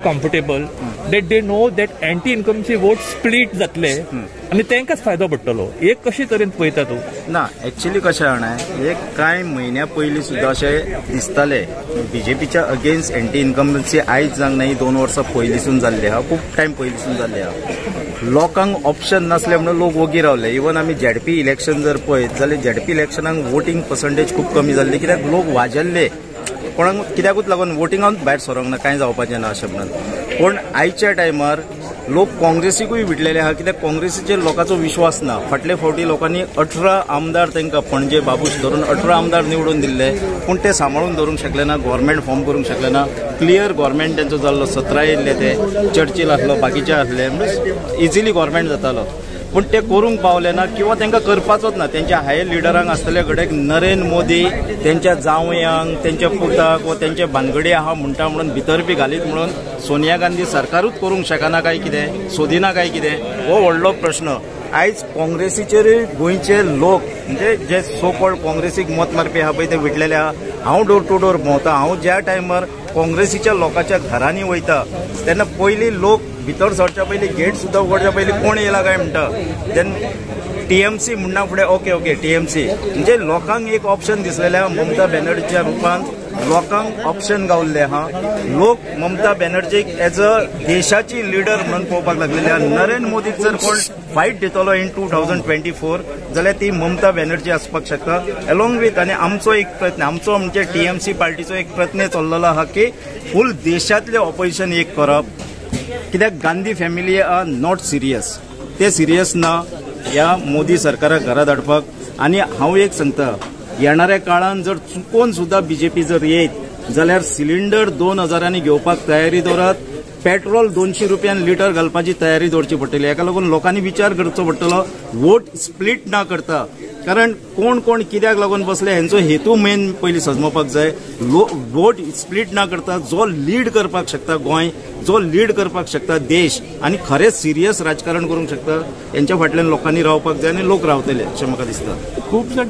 Comfortable that they know that anti incumbency vote split जातले आनी तांकांच फायदो पडटलो. एक कशे तरेन पळयता तूं? ना, एक्चुअली कशें जाणा, एक कांय म्हयन्या पयलीं सुद्दां अशें दिसतालें बीजेपीच्या अगेन्स्ट एंटी इन्कम्बन्सी आयज जावंक ना, ही 2 वर्सां पयलींसून जाल्ली आहा, खूब टायम पयलींसून जाल्ली आहा. लोकांक ऑप्शन नासले म्हणून लोक वोगी रावले. इवन आमी झेडपी इलेक्शन जर पळयत जाल्यार झेडपी इलेक्शनाक वोटींग पर्संटेज खूब कमी जाल्ली, कित्याक लोक वाजेल्ले, कोणाक कित्याकूच लागून वोटिंगान भायर सरोंक ना, कांय जावपाचें ना अशें म्हणून. पूण आयच्या टायमार लोक काँग्रेसीकूय विटलेले आहा, कित्याक काँग्रेसीचेर लोकांचो विश्वास ना. फाटले फावटी लोकांनी 18 आमदार तांकां पणजे बाबूश धरून 18 आमदार निवडून दिल्ले, पूण ते सांबाळून धरूंक शकले ना, गव्हर्मेंट फॉर्म करूंक शकले ना. क्लियर गव्हर्मेंट तेंचो जाल्लो, 17 येयल्ले, ते चर्चील आसलो, बाकीचे आसले, म्हणजे इजिली गव्हर्मेंट जातालो, पूण ते करूंक पावले ना किंवा तांकां करपाचोच ना. तेंच्या हायर लिडरांक आसतले कडेन नरेंद्र मोदी तेंच्या जावयांक, तेंच्या पुताक वा तेंचे भानगडी आहा म्हणटा म्हणून भितर बी घालीत म्हणून सोनिया गांधी सरकारूच करूंक शकना काय कितें, सोदिना काय कितें, हो व्हडलो प्रश्न. आयज काँग्रेसीचेरूय गोंयचे लोक म्हणजे जे सो कॉल्ड काँग्रेसीक मत मारपी आहा पळय ते विटलेले आहा. हांव डोर टू डोर भोंवता, हांव ज्या टायमार काँग्रेसीच्या लोकांच्या घरांनी वयता तेन्ना पयलीं लोक भितर सरच्या पयलीं, गेट सुद्दां उगडच्या पयलीं कोण येयला काय म्हणटा. Then TMC म्हणना फुडें ओके ओके टीएमसी, म्हणजे लोकांक एक ऑप्शन दिसलेलें आहा. ममता बॅनर्जीच्या रुपान लोकांक ऑप्शन गावल्ले आहा. लोक ममता बॅनर्जीक एज अ देशाची लिडर म्हणून पळोवपाक लागलेले आहा. नरेंद्र मोदीक जर कोण फायट दितलो इन 2024 जाल्यार ती ममता बॅनर्जी आसपाक शकता. एलॉंग विथ आनी आमचो एक प्रयत्न, आमचो म्हणजे टीएमसी पार्टीचो एक प्रयत्न चल्लेलो आहा की फूल देशांतलें ऑपोजिशन एक करप, कित्याक Gandhi family are not serious, ते सिरियस ना ह्या मोदी सरकाराक घरा धाडपाक. आनी हांव एक सांगता, येणाऱ्या काळान जर चुकोन सुद्दां बीजेपी जर येयत जाल्यार सिलिंडर 2000 घेवपाक तयारी दवरात, पेट्रोल 200 रुपयान लिटर घालपाची तयारी दवरची पडटली. हाका लागून लोकांनी विचार करचो पडटलो, वोट स्प्लीट ना करता, कारण कोण कोण कित्याक लागून बसले हेंचो हेतू मेन पयलीं सजमोवपाक जाय. वोट स्प्लीट ना करता जो लीड करपाक शकता गोंय, जो लीड करपाक शकता देश आनी खरेंच सिरियस राजकारण करूंक शकता, हेंच्या फाटल्यान लोकांनी रावपाक जाय आनी लोक रावतले अशें म्हाका दिसता. खूब जाण